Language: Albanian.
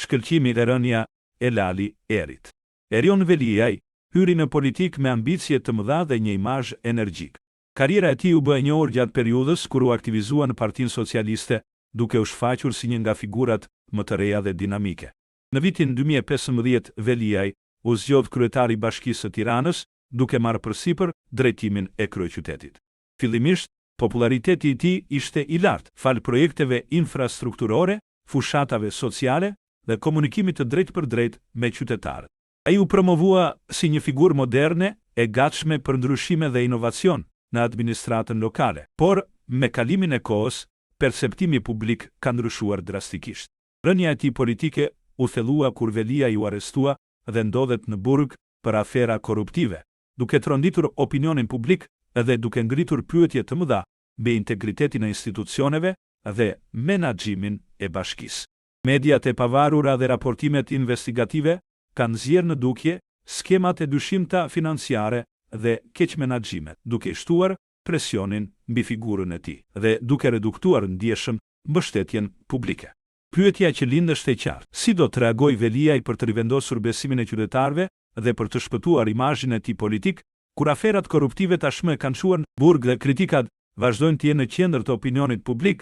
Shkëlqimi dhe rënia e Lali Erit. Erion Veliaj hyri në politikë me ambicie të mëdha dhe një imazh energjik. Karriera e tij u bë e njohur gjatë periudhës kur u aktivizua në Partinë Socialiste, duke u shfaqur si një nga figurat më të reja dhe dinamike. Në vitin 2015, Veliaj u zgjodh kryetar i Bashkisë së Tiranës, duke marrë përsipër drejtimin e kryeqytetit. Fillimisht, popullariteti i tij ishte i lartë, falë projekteve infrastrukturore, fushatave sociale dhe komunikimit të drejtpërdrejtë me qytetarët. Ai u promovua si një figurë moderne, e gatshme për ndryshime dhe inovacion në administratën lokale. Por, me kalimin e kohës, perceptimi publik ka ndryshuar drastikisht. Rënia e tij politike u thellua kur Veliaj u arrestua dhe ndodhet në burg për afera korruptive, duke tronditur opinionin publik dhe duke ngritur pyetje të mëdha mbi integritetin e institucioneve dhe menaxhimin e bashkisë. Mediat e pavarura dhe raportimet investigative kanë nxjerrë në dukje skemat e dyshimta financiare dhe keqmenaxhimet, duke shtuar presionin mbi figurën e tij dhe duke reduktuar ndjeshëm mbështetjen publike. Pyetja që lind është e qartë, si do të reagojë Veliaj për të rivendosur besimin e qytetarëve dhe për të shpëtuar imazhin e tij politik, kur aferat korruptive tashmë e kanë çuar në burg dhe kritikat vazhdojnë të jenë në qendër të opinionit publik?